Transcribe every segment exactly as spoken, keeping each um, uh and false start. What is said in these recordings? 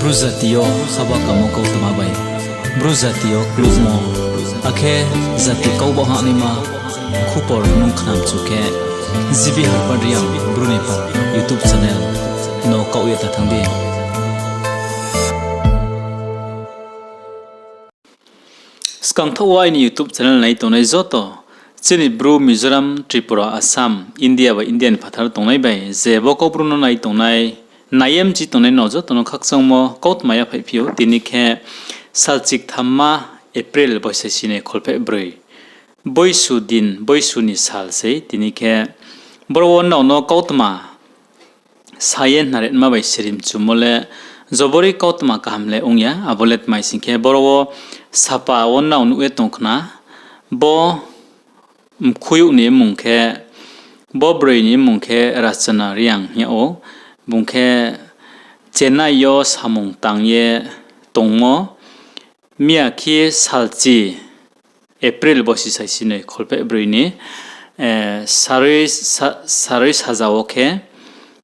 Bru jati yo haba kamo kautma bai Bru jati yo kluhmo, akhe jati kau baoh hahnaima khupor nung khnamchu khe, G B Harpad Reang Bru ni pal YouTube channel no kaoh ye ta thanng di. Skangthaoh wo aini YouTube channel nai tongnai joto chini Bru, Mizoram, Tripura, Assam, India bai India ni phathar tongnai bai je bo Kaubru no nai tongnai, nai ye mchi tongnai no joto no khakchangmo kautma yaphaihphi ou. Tini khe salchik thamma April boisai sinoi kholpheh broi, boisu din, boisu ni sal sei tini khe. Boro wo nrao no kautma sa ye naretma bai sirimchumo le jobori kautma kaham le ong ya, abo le tma sing khe boro wo sapa wo nrao nuh ye tong khna, bo mkhuiyouh ni mmung khe, bo broi ni mmung khe Rachana Reang hing yag ou, bung khe Chennai yo samung tang ye tongmo, miya khe salchi April bosi saisi noi kholpheh broi ni, eh, saroi sa-, saroi saja wo khe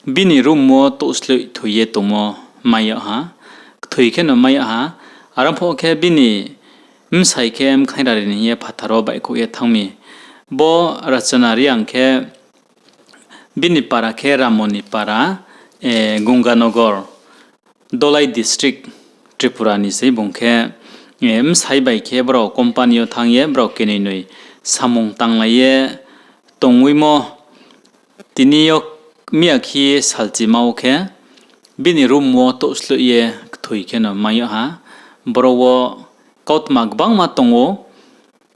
bini room wo touhsloih thoi ye tongmo mai yag ha, kthoi kheno mai yag ha. Aro pho khe bini bsai khe mkhaing rari ni hing ye phathar wo baihkhouh ye thanng mi. Bo Rachana Reang khe bini para khe Ramoni para, eh, Ganganagar, Dholai district, Tripura ni sei bung khe, eh, bsai bai khe brao company yo thanng ye brao kenoi noi samung tanglai ye tongwimo, tini yo miya khe salchima wo khe bini room wo touhsloih ye kthoi kheno mai yag ha. Boro wo kautma gbangma tong ou,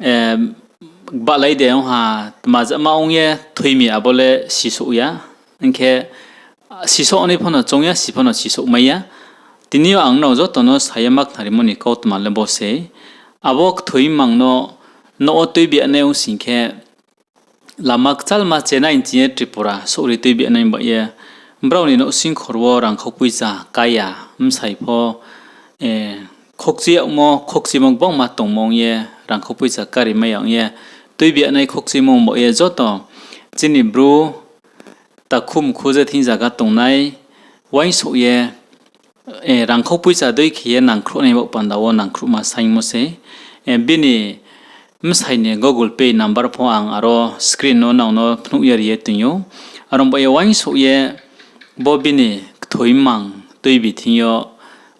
eh, gbahlai de ong ha, tma jama ong ye thoi mi abo le sisouh ya. Hing khe sisouhnai pho no choung ya, si pho no sisouh mai ya. Tini yo ang nrao joto no sa ye ma khnarimo ni kautma le bo sei. Abo kthoi mang no nouh wo tuibi nai ong sing khe, lama kchalma Chennai ni ching ye Tripura souhri tuibi nai bah ye, brao ni nouhsingkhor wo rangkhau poicha kái ya, bsai pho, eh, khokchi yagmo, khokchimo gbangma tongmo ong ye, rangkhau poicha kari mai ya ong ye, tuibi nai khokchimo ong bah ye joto chini Bru takhu mkhu je thing zaga tongnai, uaingsouh ye, eh, rangkhau poicha dei khe ye nangkhruhnai baoh panda wo nangkhruhma saingmo sei. Eh, bini bsai ni Google Pay number pho ang aro screen no nang no phnuh ye ri ye toing ou. Aro bah ye uaingsouh ye bo bini kthoi mang tuibi thing yo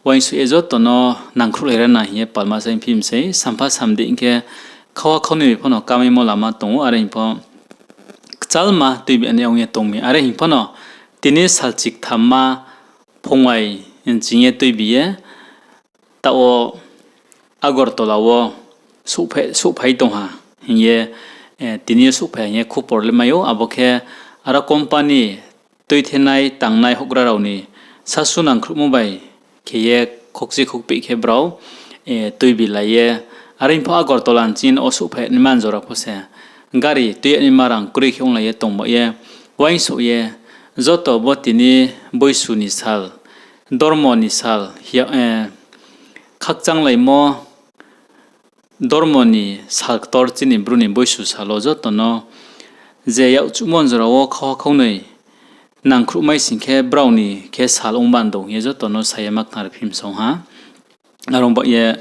uaingsouh ye joto no nangkhruhlai ra na hing ye palma saingphi mi sei. Sampha samdi hing khe khawa khaunoi pho no kamaimo lama tong ou, are hing pho kchalma tuibi nai ong ye tong mi. Are hing pho no tini salchik thamma phungwai nching ye tuibi ye, taoh wo Agartala wo souhphai, souhphai tong ha hing ye, eh, tini yo souhphai ha hing ye khupor le mai ou, abo khe aro company tuithenai tangnai houhgra rao ni sasu nangkhruhmo bai khe ye khokchi khokpeh khe brao, eh, tuibi lai ye, are hing pho Agartala nching no souhphai naima jora pho se gari tui yag naima rang kroi khe onglai ye tong bah ye, uaingsouh ye, joto bo tini boisu ni sal, dormo ni sal, hing ya, eh, khakchanglaimo dormo ni sal ktor chini Bru ni boisu sal wo joto no je yakchuhmo jora wo khawa khaunoi nangkhruhmai sing khe brao ni khe sal ong bando hing ye joto no sa ye ma khnariphi mi song ha. Aro bah ye,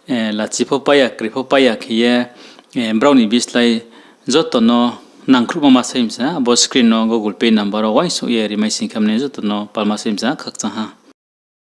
eh, lachi pho pai ya, kri pho pai ya khe ye, eh, brao ni bislái joto no nangkhruhma ma sai mi sa, abo screen no Google Pay number wo uaingsouh ye rimai sing khe mne joto no palma sai mi sa, khakchang ha.